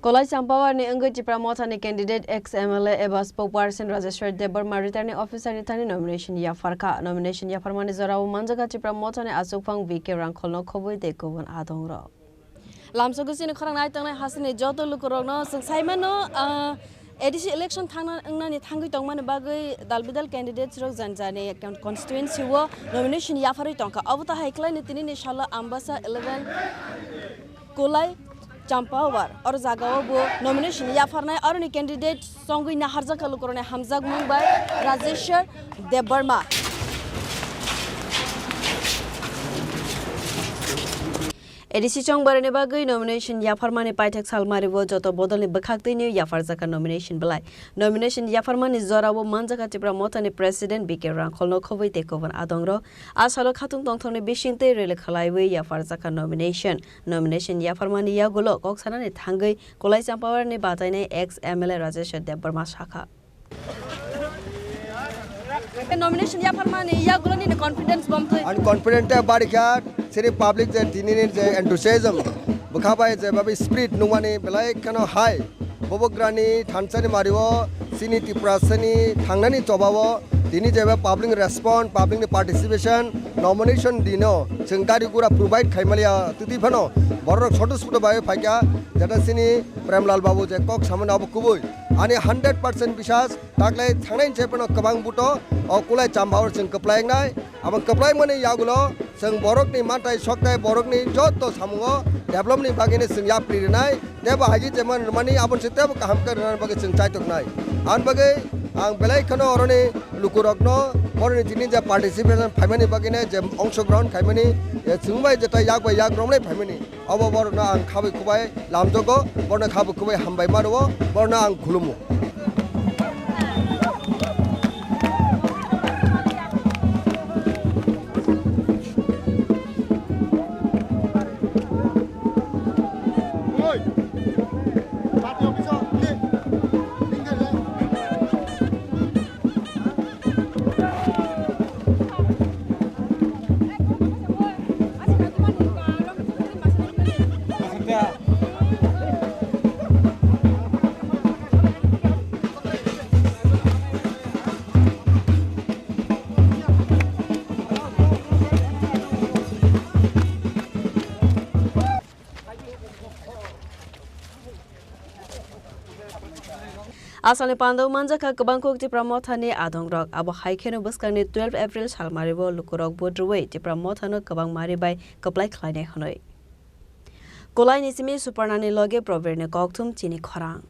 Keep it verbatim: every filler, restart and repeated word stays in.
Kolai Champawar ni wngwi Tipra Motha ni candidate ex M L A eba spokesperson Rajeshwar Debbarma returning officer ni thani nomination yapharkha. Nomination yapharmani jorao manjakha Tipra Motha ni achukphang V K Rangkholno khobwi tei kubun adongrok. Lamsogo chini khorang nai tongnai hasini joto lukurokno chwng saimano, ah, A D C election thangna, wngnani thangwi tongmani bagwi dal bidal candidates rok jani jani con-, constituency o nomination yapharwi tongkha. Obo tahai khlaini tinini salo Ambasa eleven Kolai Champawar oro jagao bo nomination yapharnai, aroni candidate songwi naharjakha lukurokni hamjakmung bai Rajeshwar Debbarma. A D C chongbarani bagwi nomination yapharmani paithak salmari bo joto bodolni bwkhak twino yapharjakha nomination belai. Nomination yapharmani jorao manjakha Tipra Mothani President B K Rangkholno khobwi tei kubun adongrok. A salo khatung tongthokni bisingtwi rally khlaiwi yapharjakha nomination. Nomination yapharmani yagulo kok sanani thangwi Kolai Champawarni batainai ex M L A Rajeshwar Debbarma sakha. Nomination yapharmani yagulo nini confidence bomtwi? Ani confident te barikha, sini public je tinini je enthusiasm, bwkha bai je babi spirit nungmani belai kheno hai. Bobo grani thansani mario, sini Tiprasani thangnani chobao, tini jeba public response, public ni participation, nomination dino, chwng gari gura provide khaimaliya, titi phano, borok soto soto bai phaikha, jeta sini Premlal Babu je kok samani abo kubui. Ani hundred percent bisas, taklai thangnai je phano kwbang buto, o Kolai Champawar chwng kwplai wngnai, abo kwplai mani yagulo, chwng borokni mantai soktai borokni joto samungo development ni bagwino chwng yapri rinai. Tebo hagi jeman rwmani aboni se tebo kaham khe rwna bagwi chwng chaitok nai. Aboni bagwi ang belai kheno oroni lukurokno boroni tini je participation phaimani bagwino je ongshogrohon khaimani, eh, chwng bai jeta yak bai yak romnai phaimani. Obo borokno ang khabwi kubai lamjogo, borokno khabwi kubai hambai mano, borokno ang khulumo. Asalni pandao manjakha kwbang kuk Tipra Mothani adongrok. Abo hai kheno bwskangni twelve April salmario lukurok vote rwui Tipra Mothano kwbang mari bai kwplai khlainai hwnwi. Kolaini simi Suparnani loge Probirni kokthum chini khorang.